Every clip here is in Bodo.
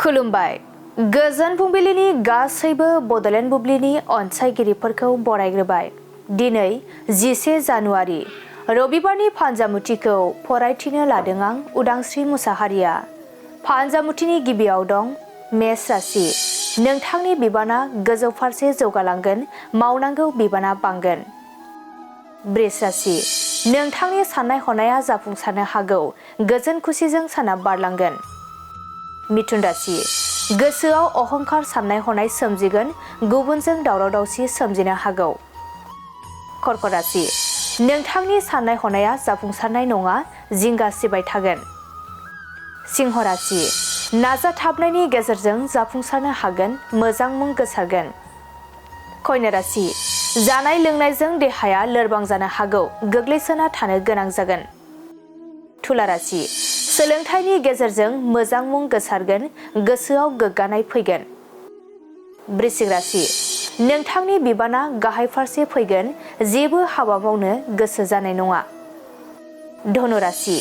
खुलुमबाय। गोजोन फुंबिलिनि गासैबो बड'लेण्ड बुब्लिनि अनसायगिरिफोरखौ बरायग्रोबाय। दिनै 10 जानुवारि रबिबारनि फान्जामुथिखौ फरायथिनो लादों आं उदांस्रि मुसाहारिया। फान्जामुथिनि गिबियाव दं मेष राशि। नोंथांनि बिबाना गोजौ फारसे जौगालांगोन, मावनांगौ बिबाना बांगोन। बृष राशि। नोंथांनि साननाय हनाया जाफुंसारनो हागौ, गोजोन खुसिजों साना बारलांगोन। मिथुन राशि। गोसोआव अहंकार साननाय हनाय सोमजिगोन, गुबुनजों दावराव दावसि सोमजिनो हागौ। कर्क राशि। नोंथांनि साननाय हनाया जाफुंसारनाय नङा, जिंगा सिबाय थागोन। सिंह राशि। नाजाथाबनायनि गेजेरजों जाफुंसारनो हागोन, मोजां मुं गोसारगोन। कन्या राशि। जानाय लोंनायजों देहाया लोरबां जानो हागौ, गोग्लैसोना थानो गोनां जागोन। तुला राशि। सोलोंथाइनि गेजेरजों मोजां मुं गोसारगोन, गोसोआव गोग्गानाय फैगोन। वृश्चिक राशि। नोंथांनि बिबाना गाहाय फारसे फैगोन, जेबो हाबा मावनो गोसो जानाय नङा। धनु राशि।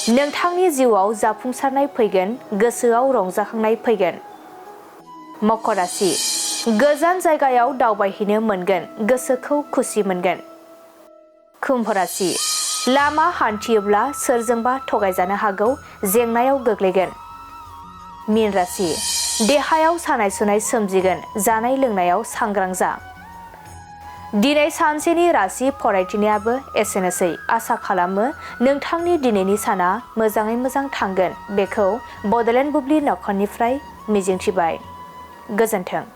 नोंथांनि जिउआव जाफुंसारनाय फैगोन, गोसोआव रंजाखांनाय फैगोन। मकर राशि। गोजान जायगायाव दावबायहैनो मोनगोन, गोसोखौ खुसि मोनगोन। कुम्भ राशि। लामा हान्थियोब्ला सोरजोंबा थगायजानो हागौ, जेंनायाव गोग्लैगोन। मीन राशि। देहायाव सानाय सुनाय सोमजिगोन, जानाय लोंनायाव सांग्रां जा। दिनै सानसेनि राशि फरायथिनायाबो एसेनोसै। आसा खालामो नोंथांनि दिनैनि साना मोजाङै मोजां थांगोन, बेखौ बड'लेण्ड बुब्लि नखरनिफ्राय मिजिंथिबाय। गोजोन्थों।